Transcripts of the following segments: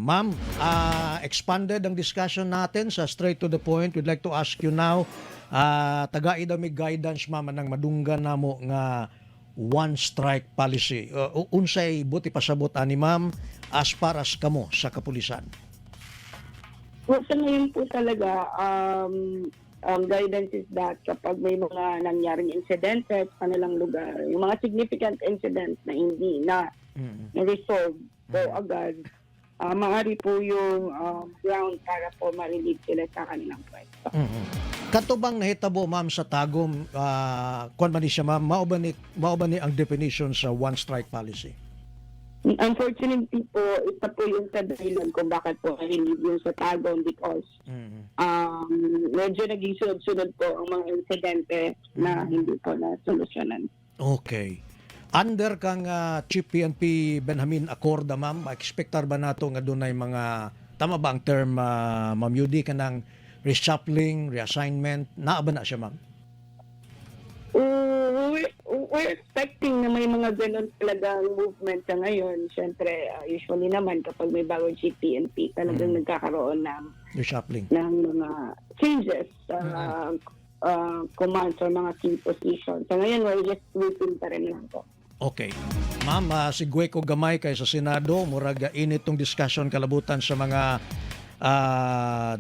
Ma'am, expanded ang discussion natin sa Straight to the Point. We'd like to ask you now, tagai daw may guidance, ma'am, ng madunggan namo nga one strike policy. Unsay buot ipasabot ani, ma'am, as far as kamo sa kapulisan? Well, sa ngayon po talaga, ang guidance is that kapag may mga nangyaring incidente sa kanilang lugar, yung mga significant incident na hindi na na-resolve po agad, maaari po yung ground para po ma-relieve sila sa kanilang pwesto. Kato bang nahitabo, ma'am, sa Tagum, kuan man ni siya, ma'am, mao ba ni ang definition sa one strike policy? Unfortunately po, isa po yung sa dahilan kung bakit po na-relieve yung sa Tagum because medyo naging sunod-sunod po ang mga insidente na hindi po na solusyonan. Okay. Under kang Chief PNP Benjamin Acorda, ma'am, expectar ba nato nga dunay mga, tama ba ang term, Ma'am Yudi, kanang reshuffling, reassignment, naa ba na siya, ma'am? We're expecting na may mga ganun talagang movement sa ngayon. Siyempre, usually naman kapag may bagong Chief PNP, talagang nagkakaroon ng Reshuffling. Ng mga changes sa commands or mga key positions. So ngayon, we're just waiting pa rin lang po. Okay. Ma'am, sigwe ko gamay kay sa Senado, murag init tong discussion kalabutan sa mga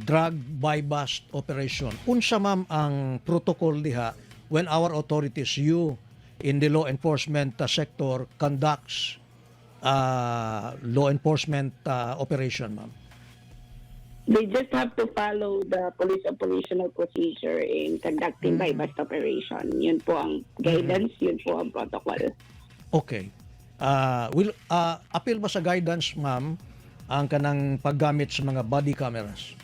drug buy-bust operation. Unsa, ma'am, ang protocol diha when our authorities, you in the law enforcement sector, conducts law enforcement operation, ma'am? They just have to follow the police operational procedure in conducting buy-bust operation. Yun po ang guidance, yun po ang protocol. Okay. Will appeal ba sa guidance, ma'am, ang kanang paggamit sa mga body cameras?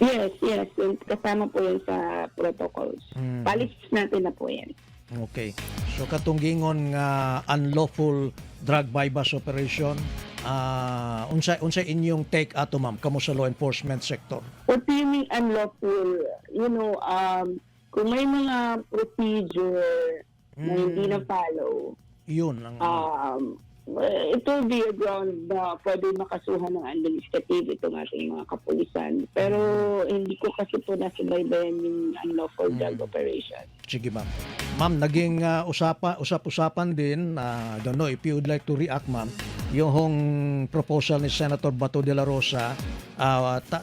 Yes. Yun, kasama po yun sa protocols. Policies natin na po yan. Okay. So katong gingon nga unlawful drug buy-bust operation, unsa inyong take ato, ma'am, kamo sa law enforcement sector? What do you mean unlawful? Kung may mga procedure na hindi na follow, Yun ang it will be a ground na pwede makasuhan ng administrative itong ating mga kapulisan. Pero hindi ko kasi po nasubaybayan yung unlawful drug operation. Sige, ma'am. Ma'am, naging usap-usapan din, I don't know if you would like to react, ma'am, yung hong proposal ni Senator Bato de la Rosa,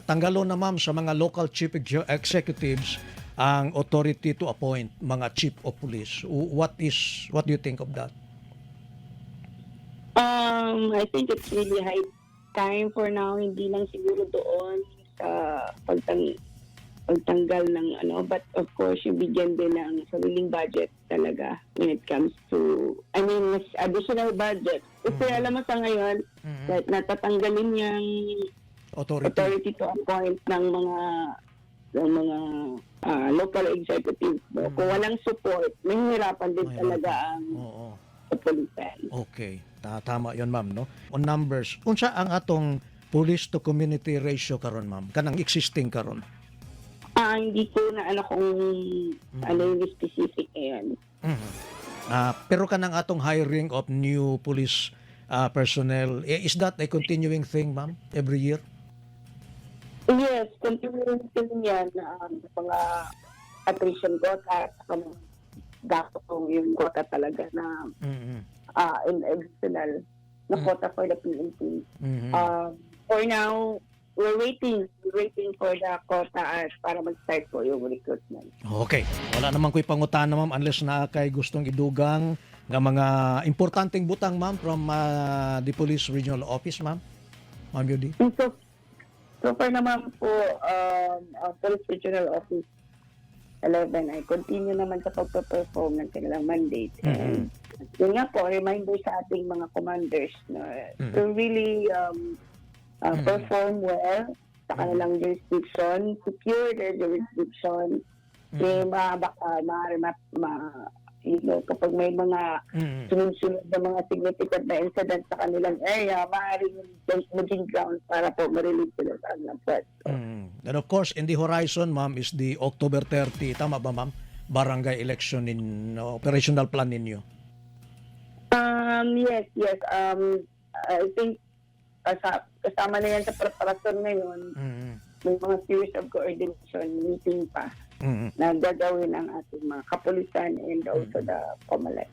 tanggalon na, ma'am, sa mga local chief executives ang authority to appoint mga chief of police. What do you think of that? I think it's really high time for now, hindi lang siguro doon sa pagtanggal ng ano, but of course, yung bigyan din ng sariling budget talaga when it comes to, I mean, mas additional budget. Kasi alam mo sa ngayon, kahit natatanggalin yung Authority. Authority to appoint ng mga local executives, no? Kung walang support, mahihirapan din Mahirapan. Talaga ang kapulisan. Okay. Tama 'yon, ma'am, no? On numbers, unsa ang atong police to community ratio karon, ma'am? Kanang existing karon? Ah, hindi ko na ano kung ano yung specific ngayon. Pero kanang atong hiring of new police personnel, is that a continuing thing, ma'am, every year? Yes, continuing din yan mga attrition quota at saka mga dapat yung quota talaga na in additional na quota for the PNP. For now, we're waiting. We're waiting for the quota at para mag-start po yung recruitment. Okay. Wala naman ko'y pangutana, ma'am, unless na kay gustong idugang nga mga importanteng butang, ma'am, from the Police Regional Office, ma'am. Ma'am Yudi. And so far naman po, ang Police Regional Office 11 ay continue naman sa pagpe-perform ng kanilang mandate. And yun nga po, reminder sa ating mga commanders na to really perform well sa kanilang jurisdiction, secure their jurisdiction. Kaya baka maaari kapag may mga sunod-sunod na mga significant na incident sa kanilang area, maaaring maging ground para po ma-relieve sila sa kanilang pwesto. And of course, in the horizon, ma'am, is the October 30. Tama ba, ma'am? Barangay election in operational plan ninyo. Yes. I think Kasama na yan sa preparasyon ngayon. May mga series of coordination meeting pa na gagawin ang ating mga kapulisan and also the COMELEC.